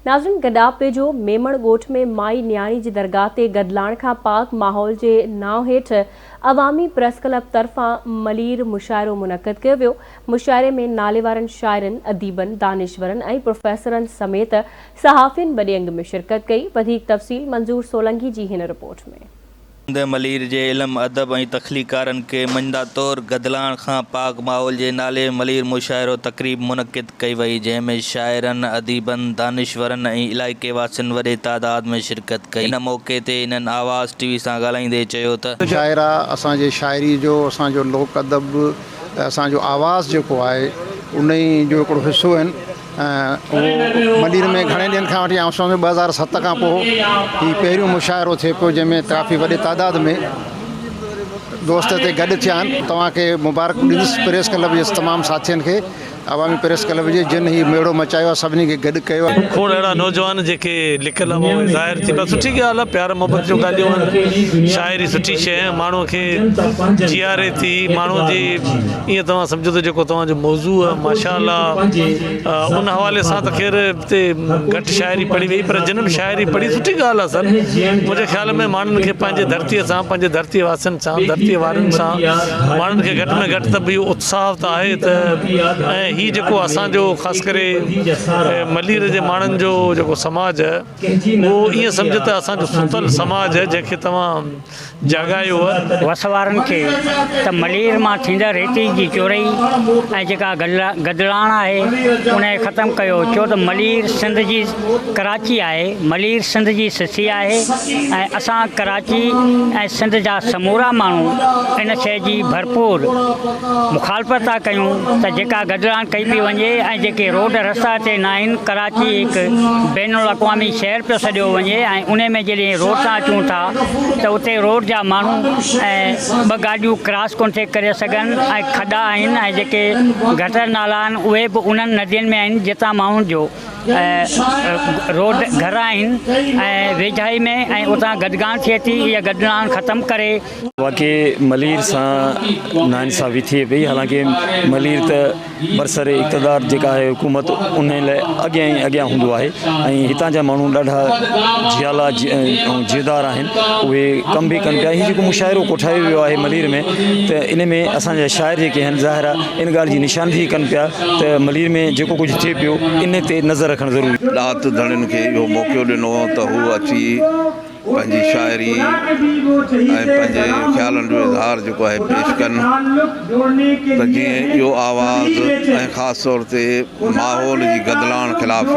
ناظرين گڏاپ ويجهو ميمڻ ڳوٺ ۾ مائي نياڻي جي درگاهه تي گدلاڻ کان پاڪ ماحول جي نانء هيٺ عوامي پريس ڪلب طرفان ملير مشاعرو منعقد ڪيو ويو. مشاعري ۾ ناليوارن شاعرن، اديبن، دانشورن ۽ پروفيسرن سميت صحافين وڏي انگ ۾ شرڪت ڪئي. وڌيڪ تفصيل منظور سولنگي جي هن رپورٽ ۾. سنڌ ملير جي علم، ادب ۽ تخليقڪارن کي مڃتا طور گدلاڻ کان پاڪ ماحول جي نالي ملير مشاعرو تقريب منعقد ڪئي وئي، جنهن ۾ شاعرن، اديبن، دانشورن ۽ علائقي واسين وڏي تعداد ۾ شرڪت ڪئي. ان موقعي تي انهن آواز ٽي وي سان ڳالهائيندي چيو ته. مشاعرا اسان جي شاعري جو، اسان جو لوڪ ادب ۽ اسان جو آواز جيڪو آهي انهي جو هڪڙو حصو آهن. ۽ اهو ملير ۾ گهڻي ڏينهن کان وٺي آئون سمجهان ٿو 2007 کان پوء هي پهريون مشاعرو ٿئي پيو جنهن ۾ ڪافي وڏي تعداد ۾ دوست هتي گڏ ٿيا آهن توهان کي مبارڪ ڏيندس پريس ڪلب جي تمام ساٿين کي عوامي پريس ڪلب جي جن هي ميڙو مچايو آهي سڀني کي گڏ ڪيو آهي. کوڙ اهڙا نوجوان جيڪي لڪل هئا اهي ظاهر ٿي پيا سٺي ڳالهه آهي پيار محبت جون ڳالهيون آهن شاعري سٺي شيء آهي ماڻهو کي جياري ٿي ماڻهو جي ائين توهان سمجهو ته جيڪو توهان جو موضوع آهي ماشاء الله ان حوالي سان ته خير هتي گهٽ شاعري پڙهي وئي پر جن به شاعري پڙهي سٺي ڳالهه آهي سر منهنجي خيال ۾ ماڻهن کي پنهنجي ڌرتي سان پنهنجي ڌرتي واسين سان ڌرتي وارن سان ماڻهن کي گهٽ ۾ گهٽ ته به اهو اتساهه ته آهي ته ۽ هي جيڪو اسان جو خاص ڪري ملير جي ماڻهن جو جيڪو سماج اهو ائين سمجهه ته اسان جو ستل سماج جنهن کي توهان جاڳايو. وس وارن کي ته ملير مان ٿيندڙ ريتي جي چورئي ۽ جيڪا گدلاڻ آهي ان کي ختم ڪيو ڇو ته ملير سنڌ جي ڪراچي آهي ملير سنڌ جي سسي آهي ۽ اسان ڪراچي ۽ سنڌ جا سمورا ماڻهو ان شيء جي ڀرپور مخالفت ٿا ڪيون ته جيڪا گدلاڻ ڪئي پئي وڃي ۽ جيڪي روڊ رستا هتي ناهن ڪراچي هڪ بين الاقوامي شهر پيو سڏيو وڃي ۽ انهي ۾ جڏهن روڊ تان اچون ٿا ته اتي روڊ جا ماڻهو ۽ ٻه گاڏيون ڪراس ڪونه ٿي ڪري سگهن ۽ کڏا آهن ۽ جيڪي گٽر نالا آهن اهي به انهن ندين ۾ آهن جتان ماڻهن جو روڊ گهر آهن ۽ ويجهائي ۾ ۽ اتان گدگاڻ ٿئي ٿي اها گدلاڻ ختم ڪري. واقعي ملير سان ناانصافي ٿئي پئي حالانڪه ملير ته برسر اقتدار جيڪا آهي حڪومت ان لاء اڳيان ئي اڳيان هوندو آهي ۽ هتان جا ماڻهو ڏاڍا جيالا ۽ جيئدار آهن اهي ڪم به ڪن پيا هي جيڪو مشاعرو ڪوٺايو ويو آهي ملير ۾ ته ان ۾ اسان جا شاعر جيڪي آهن ظاهر آهي ان ڳالهه جي نشاندهي ڪن پيا ته ملير ۾ جيڪو ڪجهه ٿئي پيو ان تي نظر رکڻ ضروري ڏات ڌڻين کي اهو موقعو ڏنو ته هو اچي پنهنجي شاعري ۽ پنهنجي خيالن جو اظهار جيڪو آهي پيش ڪن ته جيئن اهو آواز ۽ خاص طور تي ماحول جي گدلاڻ خلاف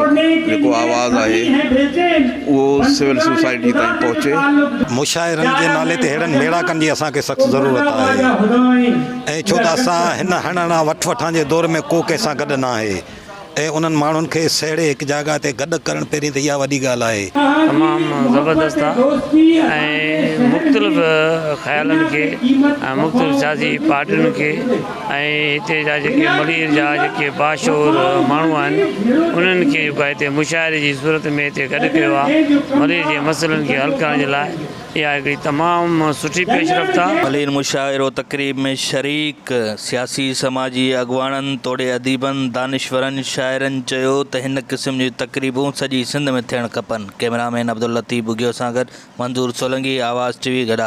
جيڪو آواز آهي اهو سول سوسائٽي تائين پهچي. مشاعرن جي نالي تي اهڙن ميڙاڪن جي اسان کي سخت ضرورت آهي ۽ ڇو ته اسان هن هڻ هڻان وٺ وٺان جي دور ۾ ڪو ڪنهن سان گڏ ناهي ۽ انهن ماڻهن کي سهيڙي هڪ جاڳهه تي گڏ ڪرڻ پهرين ته اها وڏي ڳالهه آهي. تمام زبردست آ ۽ مختلف خيالن کي ۽ مختلف سياسي پارٽين کي ۽ هتي جا جيڪي ملير جا جيڪي باشعور ماڻهو آهن انهن کي جيڪو آهي هتي مشاعري جي صورت ۾ هتي گڏ ڪيو آ ملير جي مسئلن کي حل ڪرڻ جي لاء اها هڪڙي تمام سٺي پيش رفت آ. ملير مشاعرو تقريب ۾ شريڪ سياسي سماجي اڳواڻن توڙي اديبن، دانشورن، شاعرن چيو ته هن قسم جون تقريبون سڄي سنڌ ۾ ٿيڻ کپن. ڪئميرا مين عبداللطيف ٻگهيو سان گڏ منظور سولنگي، آواز ٽي وي گڏا.